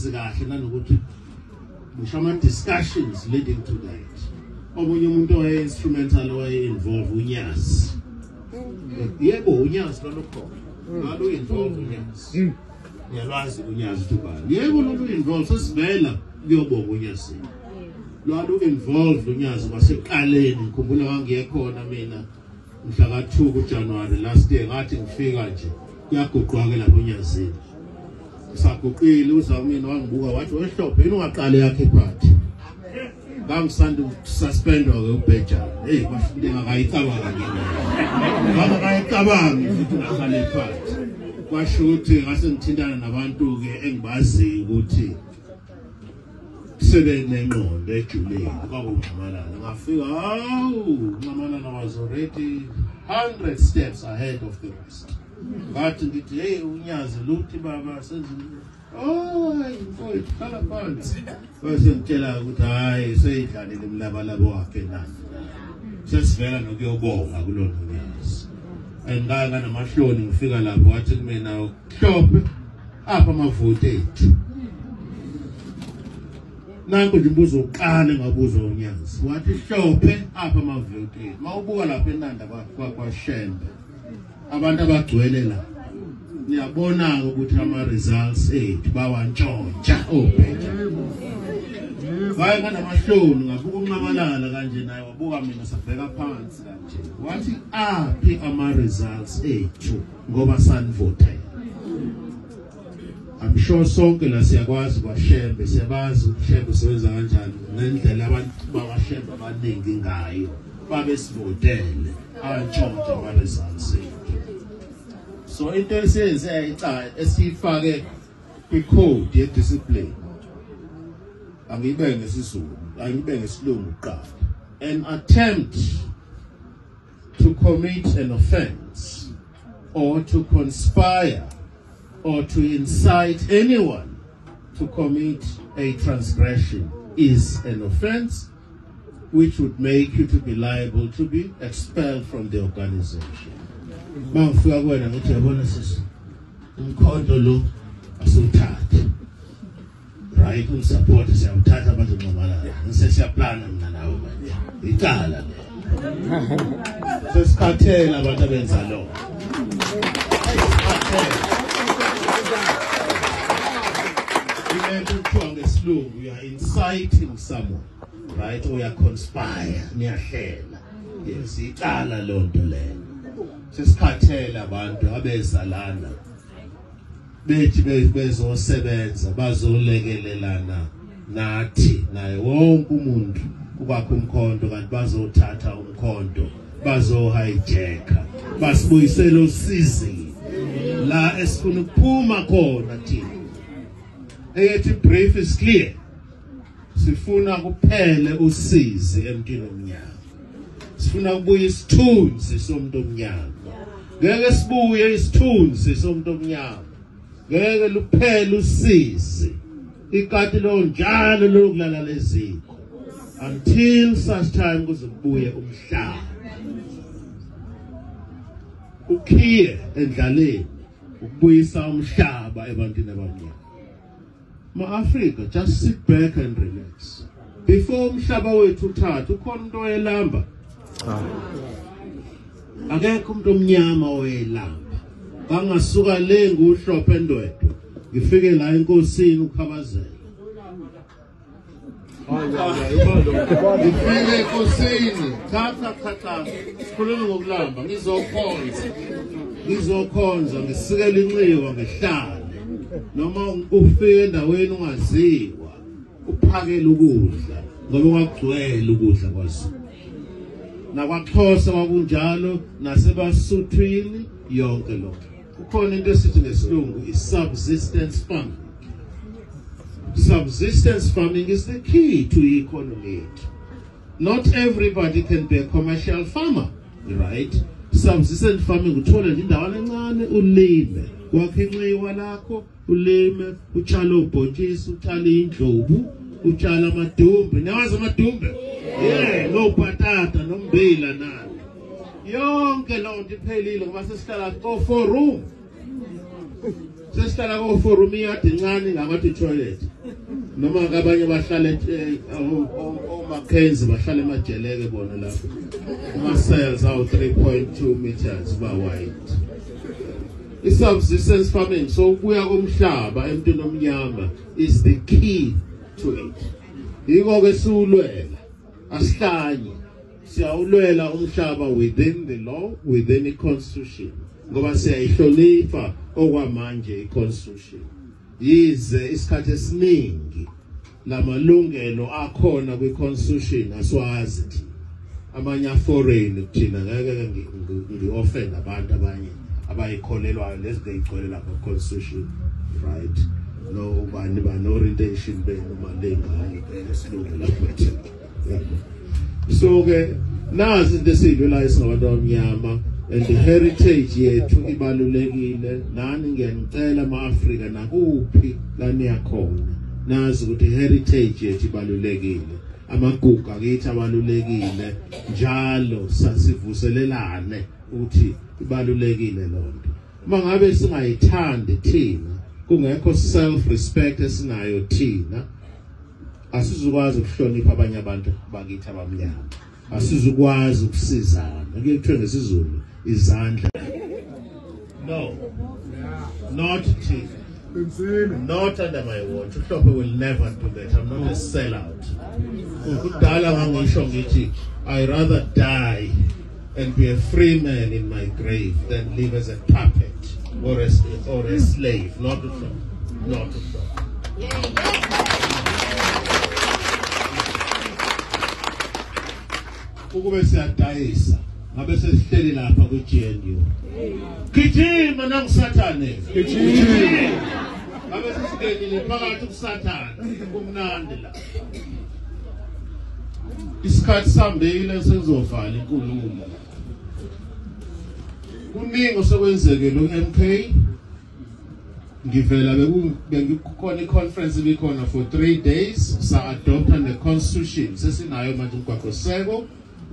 Ngazi kahle nanokuthi ngisho ama discussions leading to that. Omunye umuntu owaye instrumental owaye involve uNyazi. Yebo, uNyazi lolukhona. Lolu involve uNyazi. Ngiyalwazi uNyazi ukuthi ubani. Yebo, lolu involve, sesivela kuyobonga uNyazi. Lolu involve uNyazi kwasekuqaleni, ngikhumbula ngangiye khona mina mhla ka-2 kuJanuary last year, ngathi ngifika nje kuyaguqwa ke lapho uNyazini. Saguqile uzamini wangibuka wathi wehlophe yini ungaqali yakhe iphathi. Ngangisanda ukususpendwa ke uBhejane. Hey, kwasho into engakayicabangi. Ngangakayicabangi ukuthi ngaqala iphathi. Kwasho ukuthi ngase ngithintana nabantu ke engibaziyo ukuthi sebenengqondo ejulile, kwakunxamalala. Ngafika, hawu, Nxamalala was already 100 steps ahead of the rest. Ngathi ngithi hey, uNyazi luthi baba senze, oh hayi mfowethu hlala phansi. Bese ngitshela ukuthi hayi seyidlalile umlabalaba wakhe nani. Sesivela nokuyobonga kulona uNyazi. And ngaya namahloni ngifika lapho wathi kumina Hlophe apha amavoti ethu. Nanku nje umbuzo wokuqala engabuzwa uNyazi. Wathi Hlophe apha amavoti ethu. Mawubuka lapha eNanda kwaShembe. Abantu abagcwele la. Niyabona ukuthi ama results ethu bawantshontsha obheja. Hayi nganamahloni ngabuka uNxamalala kanje naye wabuka mina sabheka phansi kanje. Wathi aphi ama results ethu ngoba sanivotela. I'm sure sonke la siyakwazi kwaShembe, siyabazi uShembe usebenza kanjani ngendlela abantu bakwaShembe abaningi ngayo. Babesivotele antshontsha ama results ethu. So into esiyenze ayicala esifake kwi-code ye-discipline, angibe ngesiZulu, angibe ngesilungu kuqala. An attempt to commit an offense or to conspire or to incite anyone to commit a transgression is an offense which would make you to be liable to be expelled from the organization. Mangifika kuwena ngithi yabona sisi, umkhonto lo asiwuthathe, right, ungisupport, siyawuthatha abantu Nxamalala, ngise siyaplana mina nawe manje, icala le. Sesikhathele abantu abenza lo. Ilento kuthiwa ngesilungu you are inciting someone, right, or you are conspire, niyahlela. Yes, icala lonto leyo. Sesikhathele abantu abeza lana bethi bezosebenza, bazolekelelana nathi naye wonke umuntu ukwakha umkhonto, kanti bazothatha umkhonto, bazohijacka, basibuyisele usizini la esifuna ukuphuma khona thina. Eyethi brief is clear, sifuna kuphele usizi emntwini omnyama, sifuna kubuya isithunzi somuntu omnyama. Ngeke sibuye isithunzi somuntu omnyama, ngeke luphele usizi, ikati lo njalo lokulala lezikho until such time kuze kubuye umhlaba ukhiye endlaleni ukubuyisa umhlaba ebantwini abamnyama. Ma-Africa, just sit back and relax. Before umhlaba wethu uthatha, ukhona umuntu oyelamba? Cha. Akekho umuntu omnyama oyelamba. Bangasuka le nguHlophe Ndwedwe, ngifike la enkosini uKhabazela. Ngifike enkosini, cha cha cha cha, sikhuluma ngokulamba, ngizokhonza. Ngizokhonza ngisikele inxiwa ngihlale. Noma ufike endaweni ungaziwa, uphakele ukudla ngoba kwakugcwele ukudla kwaZulu. NakwaXhosa kwakunjalo, nasebaSuthwini, yonke lokho. Kukhona into esithi ngesilungu i-subsistence farming. Subsistence farming is the key to economy. Not everybody can be a commercial farmer, right? Subsistence farming, uthole nje indawana encane ulime, wakhe inxiwa lakho, ulime, utshale ubhontshisi, utshale indlobu, utshale amadumbe. Niyawazi amadumbe? Yeah, nobhatata nombila nani. Yonke loo nto iphelile ngoba sesihlala ko-four room. Sesihlala ko-four room, iyadi encane ngamathi toilet. Noma abanye bahlale oMackenzie bahlale emajeleke bona lapho. Ama cells awu 3.2 meters ba wide. I-subsistence farming, so ukubuya komhlaba emntwini omnyama is the key to it. Yiko ke siwulwela, asihlanye, siyawulwela umhlaba within the law, within the constitution, ngoba siyayihlonipha okwamanje i-constitution. Yize isikhathi esiningi lamalungelo akhona kwi-constitution asiwazi thina, amanye a-foreign kuthina, ngeke ngi-offend abantu abanye abayikholelwayo lezi eyigcwele lapha constitution, right? No ubani bani orientation benu malengane esilungu lapho thina. So ke nazi into esiyilwelayo singabantu abamnyama, and the heritage yethu ibalulekile. Nani ngiyanicela ama-Afrika nakuphi la niyakhona, nazi ukuthi heritage yethu ibalulekile, amagugu akithi abalulekile, njalo sasivuselelane ukuthi ibalulekile lonto. Uma ngabe singayithandi thina, kungekho self respect esinayo thina, asizukwazi ukuhlonipha abanye abantu bakithi abamnyama, asizukwazi ukusizana. Kuye kuthiwe ngesiZulu izandla. No, not thina, not under my watch. uHlophe will never do that. I'm not a sellout. Kudala ngangisho ngithi I rather die and be a free man in my grave than live as a puppet or a slave. Not uHlophe, not uHlophe. Ukube siyadayisa ngabe sesihleli lapha kwi-GNU. Gijima nangusathane, gijima. Ngabe sesingenile phakathi kusathane, kumnandi la. Isikhathi sambile, sengizovala inkulumo. Kuningi osekwenzekile u-MK. Ngivela bekukhona i-conference ibikhona for 3 days, sa-adopta ne-constitution sesinayo manje, umgwaqoseko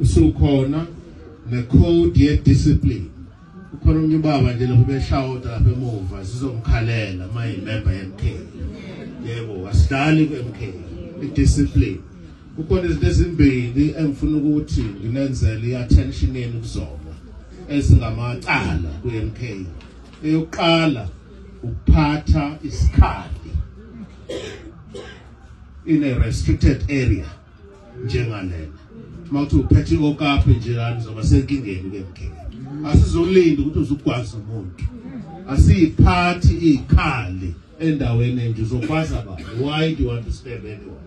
usukhona ne-code ye-discipline. Kukhona omunye ubaba nje lapho beshawuta lapha emuva, sizomkhalela uma yi-member ye-MK. Yebo, asidlali ku-MK, i-discipline. Kukhona izinto ezimbili engifuna ukuthi nginenzele i-attention yenu kuzona ezingamacala ku-MK. Eyokuqala, ukuphatha isikhali in a restricted area njengalena. Uma kuthi uphethe i-okapi nje lana, uzoba senkingeni ku-MK. Asizolinda ukuthi uzugwaza umuntu, asiyiphathi izikhali endaweni enje. Uzokwazi abantu, why do you want to stab anyone,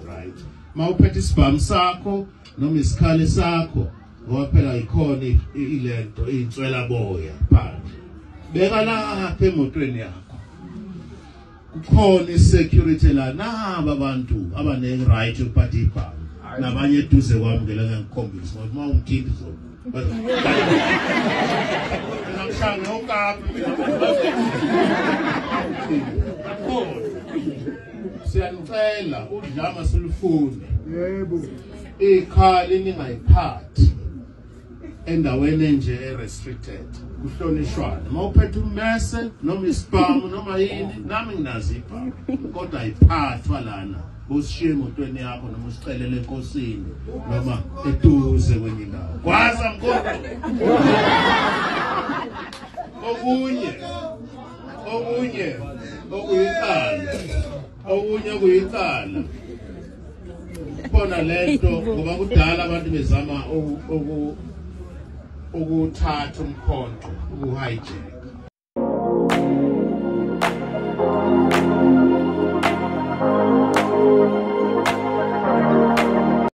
right? Uma uphethe isibhamu sakho noma isikhali sakho, ngoba phela ikhona ilento inswela boya phandle, beka lapha emotweni yakho. Kukhona i-security la, naba abantu abane right yokuphatha ibhamu nabanye eduze kwami ngeke ngikhombise, ngoba uma ungithinta uzo ngikushaya ngokapi. Siyanicela, udlama silufuni. Yebo. Ikhali ningayiphathi endaweni enje e-restricted, kuhlonishwana. Uma uphethe ummese noma isibhamu noma yini, nami nginazo ibhamu, kodwa ayiphathwa lana. Bosishiye emotweni yakho noma usicelele enkosini noma eduze kwenye indawo. Gwaza mkhonto. Okunye okuyicala khona lento, ngoba kudala abantu bezama ukuthatha umkhonto, uku-hijack.